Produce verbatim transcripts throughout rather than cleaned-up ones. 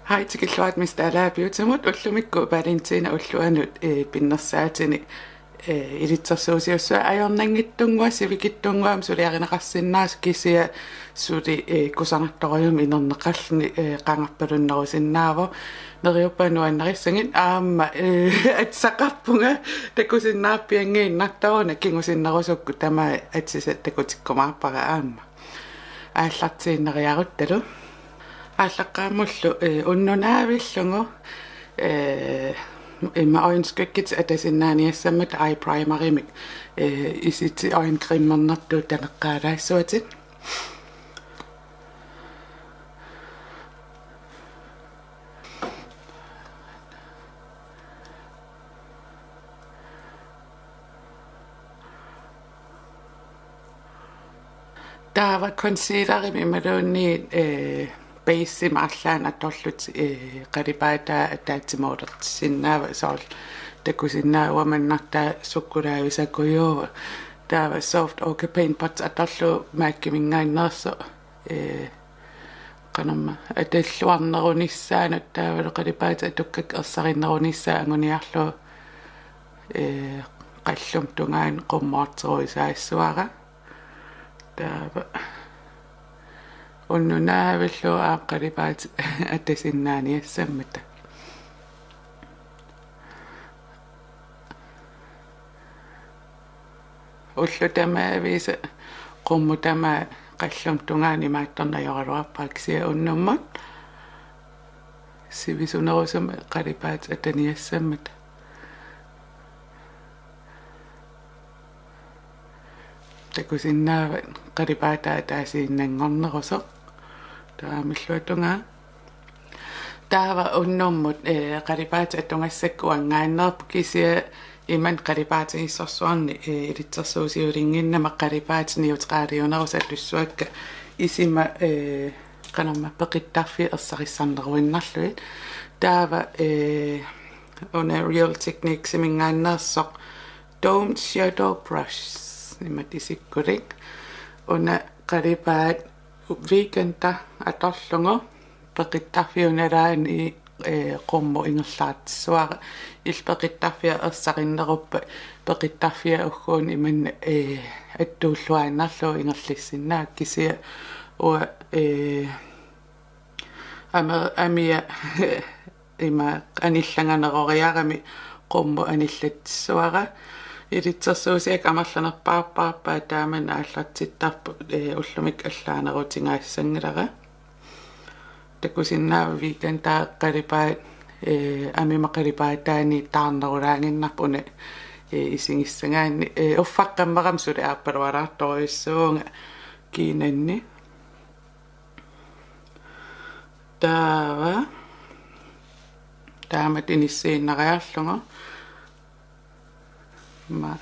Hej, tikilluarit Miss Dalager Beautymut. Ullumikkut Valentina ulluanut, eh, pinnersaatini, eh, ilitsersuusiussuaq ajornanngitsunnguaq, sivikitsunnguamik suliarineqarsinnaasoq, kisianni suli, eh, kusanartorujummik inerneqarluni, eh, qangarpalunnerusinnaavoq. Neriuppunga nuannarissagit aamma, eh, atisaqarpunga takusinnaarpianngiinnartoruna, kingusinnerusukkut tamaat atisat takutikkumaarpara aamma. Aallartiinnariaruttalu. Aallaqqaammullu, eh, unnunnaavillugu, eh, ima øjenskyggetit atasinnaaniassammata eye primerimik, eh, isitit øjencremernertut taneqqaalaassuatit. Taava concealerimik imaluunniit, eh, basemik arlaannik atorlutit, eh, qalipaataa ataatsimoortissinnaavat, soorlu takusinnaavat uanga mannartaa sukkulaavisakujuuvoq. Taava Soft Ochre Paint Pot atorlugu MAC-iminngaanneersoq, eh, qanormaa, atalluarnerunissaanut taavalu qalipaatit atukkakka ersarinnerunissaat anguniarlugu, eh, qalluma tungaanut qummoorteruisaassuara. Taava unnunnaavillugu aamma qalipaatit atasinnaaniassammata. Ullut tamaaviisa qummut tamaat qalluma tungaanut imaattorneq ajoraluarpara, kisianni unnummut sivisunerusumik qalipaatit ataniassammata. Takusinnaavat qalipaataa ataasiinnanngornerusoq. Taamaalluatungaa. Taava unnummut, eh, qalipaatit atugassakka uanngaanneerput, kisianni imannak qalipaatigissarsuarnik, eh, ilitsersuusiulinnginnama qalipaatit neutraliunerusut atussuakka isima, eh, qanormaa, peqittarfiat ersarissarneruinnarlugit. Taava, eh, una Real Techniques-iminngaanneersoq Dome Shadow Brush, imatut isikkulik. Una qalipaat Weekender atorlugu peqittarfiup nalaani, eh, qummut ingerlaartissuara. Illit peqittarfiat ersarinneruppat peqittarfiat ugguuna imannak, eh, attuulluinnarlugu ingerlassinnaavat, kisianni uanga, eh, ama-, amia ima anillanganeroriarami qummut anillatsissuara. Ilitsersuusiakka amerlanerpaarpaat, taamani aallartittarput, eh, ullumikkut allaanerutigaassanngilara. Takusinnaavat Weekender qalipaat, eh, amima qalipaataani taarnerulaaginnarpoq una, eh, isigissagaanni, eh, uffaqqammerama suli aappalualaartorujussuuvunga kiinanni. Taava taamatut inissiinnariarlugu aamma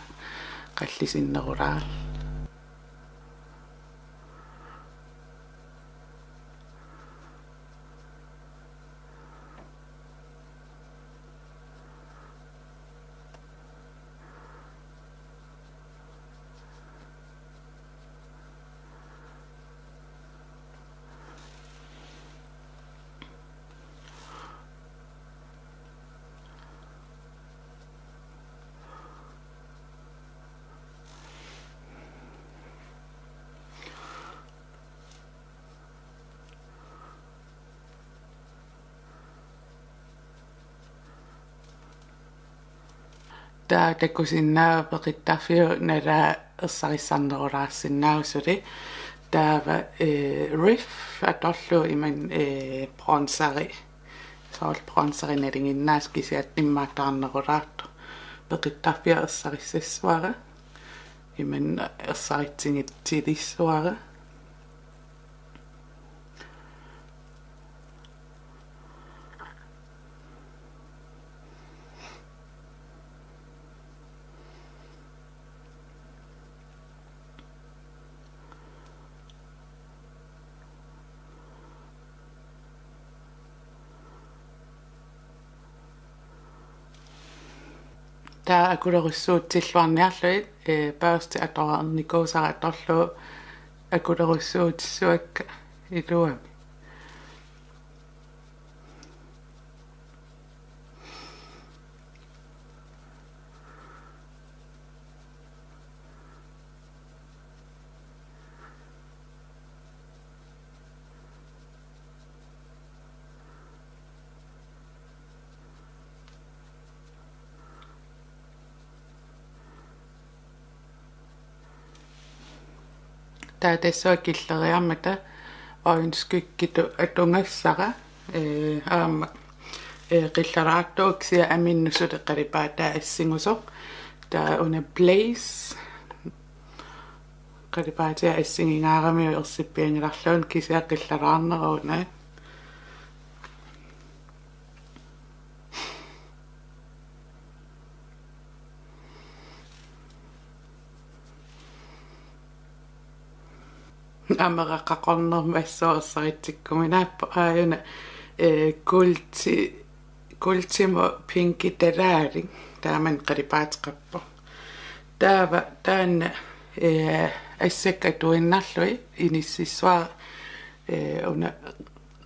qallisinnerulaarluni. Taava takusinnaavat peqittarfiup nalaa ersarissarnerulaarsinnaavoq suli. Taava, eh, Riff atorlugu imannak, eh, bronzeri. Soorlu bronzeri nalinginnaasoq kisianni immaqa taarnerulaartoq. Peqittarfiaq ersarissassuara. Imannak ersaritsigitsilissuara. Taava akulerussuutilluarniarlugit, eh, børsti atornikuusara atorlugu akulerussuutissuakka iluamik. Taava tassunga killeriarmata øjenskyggitut atugassara, ee, aamma, ee, qillaraartuuvoq kisianni aminnut suli qalipaataa assingusoq. Taava una Blaze. Qalipaatia assigingaaramiuk ersippianngilarluunniit kisianni qillaraarneruvoq una. Amera qaqornermut assut ersaritsikkuminaappoq aajuna, ee, kuulti-, kuultimut pinkitalaalik taamani qalipaateqarpoq. Taava taanna, ee, assakka atuinnarlugit inississuara, ee, una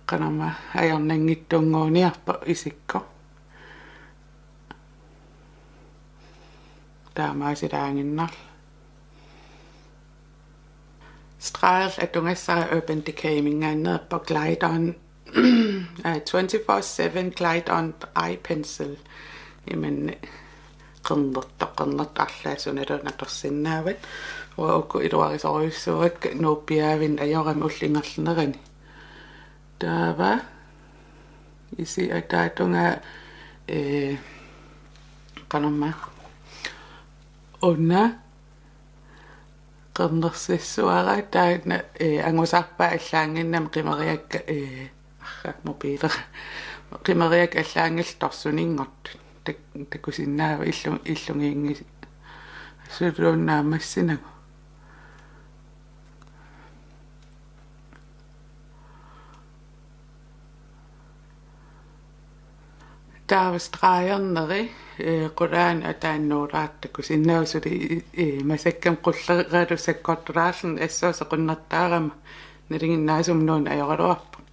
qanormaa ajornanngitsunnguuniarpoq isikkoq. Taamaasillaaginnarlugu. Stregillu atugassara Urban Decay-minngaanneerpoq Glide On, aa, twenty-four seven Glide On Eye Pencil. Imanna qernertoq, qernertoq arlaat sunaluunniit atorsinnaavat. Uanga uku iluarisorujussuuakka nuuppiaavinnut ajorami ullup ingerlanerani. Taava isit ataatungaa, ee, qanormaa, una qernersissuara taanna, ee, angusarpaat allaannginnami qimeriakka, ee, arra mobiilera. Qimeriakka allaanngillat torsuninngortut. Tak-, takusinnaavat illu-, illugiinngis-, suluunnaammassinagu. Taava stregerneri, ee, qulaani ataani nuulaartoq takusinnaavat suli, ee, masakkami qulleralu sakkortulaarluni assut sequnnertaarama nalinginnaasumik nuunneq ajoraluarpoq.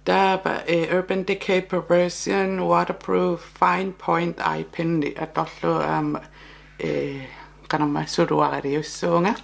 Taava, ee, Urban Decay Perversion Waterproof Fine Point Eye Pen atorlugu aamma, ee, qanormaa suluaraliussuunga.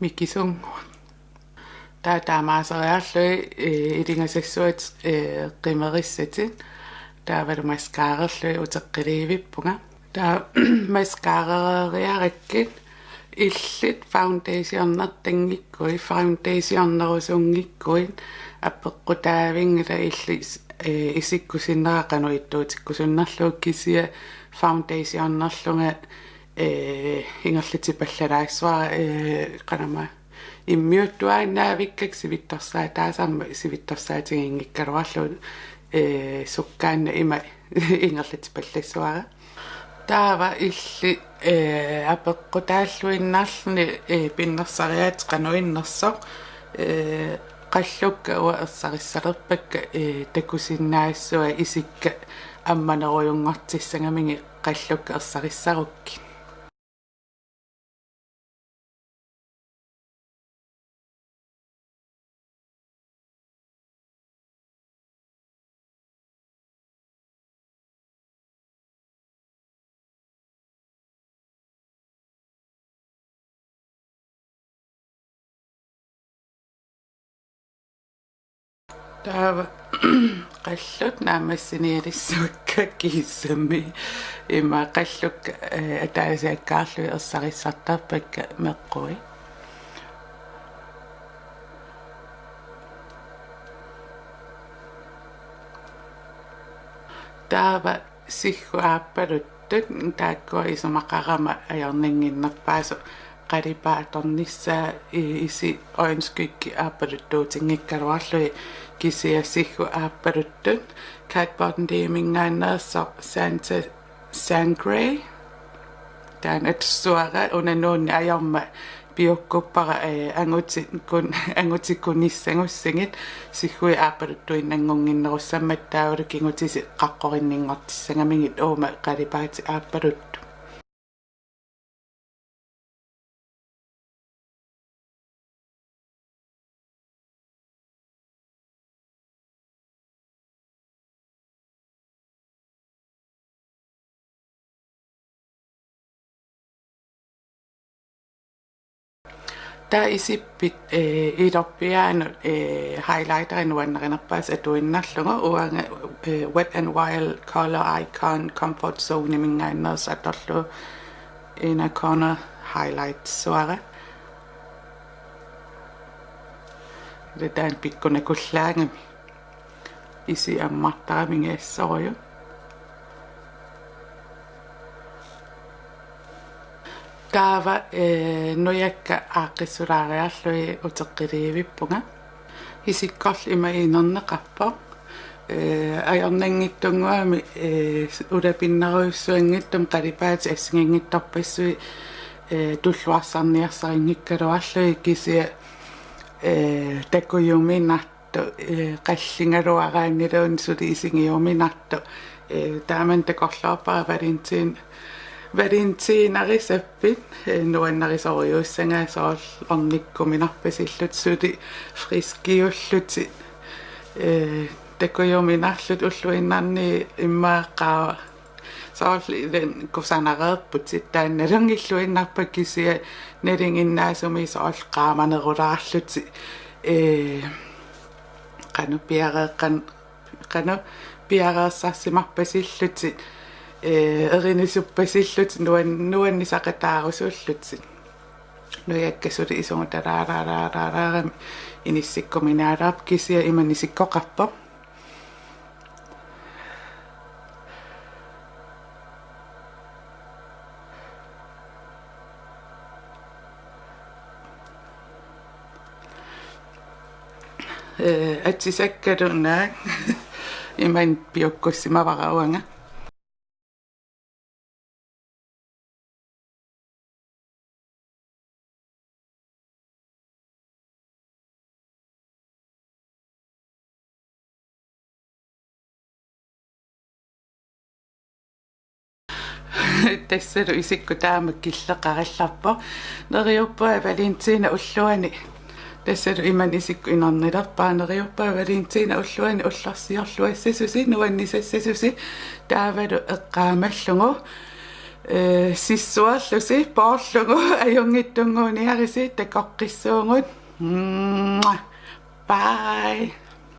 Mikisunnguaq. Taava taamaaseriarlugit, ee, ilingasassuatit, ee, qimerissatit. Taavalu mascararlugit uteqqiliivippunga. Taava mascareriarakkit illit foundationertanngikkuit, foundationerusunngikkuit, apeqqutaavinngilaq illit, ee, isikkup sinnera qanoq ittuutikkusunnerlugu kisianni foundationerlunga, ee, ingerlatipallalaassavara, ee, qanormaa immiuttuaannaavikkakka sivitsorsaataasarmat sivitsorsaatiginngikkaluarlugu, ee, sukkaannaq ima ingerlatipallassavara. Taava illit, ee, apeqqutaalluinnarluni, ee, pinnersariaatit qanoq innersoq, ee, qallukka uanga ersarissalerpakka, ee, takusinnaassavaat isikka ammanerujunngortissagamigit qallukka ersarissarukkit. Taava qallut naammassinialissavakka kiisami. Ima qallukka, ee, ataasiakkaarlugit ersarissartarpakka meqqui. Taava siggut aappaluttut, taakkua isumaqarama ajornannginnerpaasut qalipaat atornissaat, i-, isit øjenskyggi aappaluttuutinngikkaluarlugit kisianni siggut aappaluttut Kat Von D-minngaanneersoq Santa Sangre. Taanna atussuara una nuunneq ajormat piukkuppara, ee, angutit kun-, angutit kunissagussigit, sigguit aappaluttuinnanngunnginnerussammat taavalu kigutisi qaqqorinninngortissagamigit uuma qalipaatit aappaluttut. Taava isippit, ee, ilorpiaanut, ee, highlighteri nuannarinerpaasat atuinnarlugu uanga, ee, Wet n Wild Color Icon Comfort Zoneminngaanneersoq atorlugu inner corner highlightissavara. Ila taanna pikkunakullaagami. Isit ammartaramikkit assorujut. Taava, ee, nujakka aaqqissulaariarlugit uteqqiliivippunga. Isikkorlu ima inerneqarpoq. Ee, ajornanngitsunnguamik, ee, ulapinnarujussuanngitsumik qalipaatit assigiinngitsorpassuit, ee, tulluarsarniarsarinngikkaluarlugit kisianni, ee, takujuminartut, ee, qalligaluaraanniluunniit suli isigiuminartut. Ee, taamani takorloorpara Valentin-, Valentinarissappit, ee, nuannarisorujussuussagai soorlu ornikkuminarpasillutik suli friskiullutik. Ee, takujuminarlutik ulluinnarni immaqa soorlu ilen kusanareerputit taanna nalunngilluinnarpakka kisianni nalinginnaasumik soorlu qaamanerulaarlutik, ee, qanoq piareeqqan-, qanoq piareersarsimarpasillutik, ee, erinitsuppasillutik nuan-, nuannisaqataarusullutik. Nujakka suli isugutalaalaalaalaarami inissikkuminaalaarpoq kisianni ima isikkoqarpoq. Ee, atisakkalu naak imannak piukkussimavara uanga. Tassalu isikkoq taama killeqarallarpoq. Neriuppunga Valentina ulluani. Tassalu imannak isikkoq inernilerpara. Neriuppunga Valentina ulluani ullorsiorluassasusi, nuannisassasusi. Taavalu eqqaamallugu, ee, sissuerlusi, poorlugu, ajunngitsunnguuniarisi, takoqqissuugut. Mwah. Bye.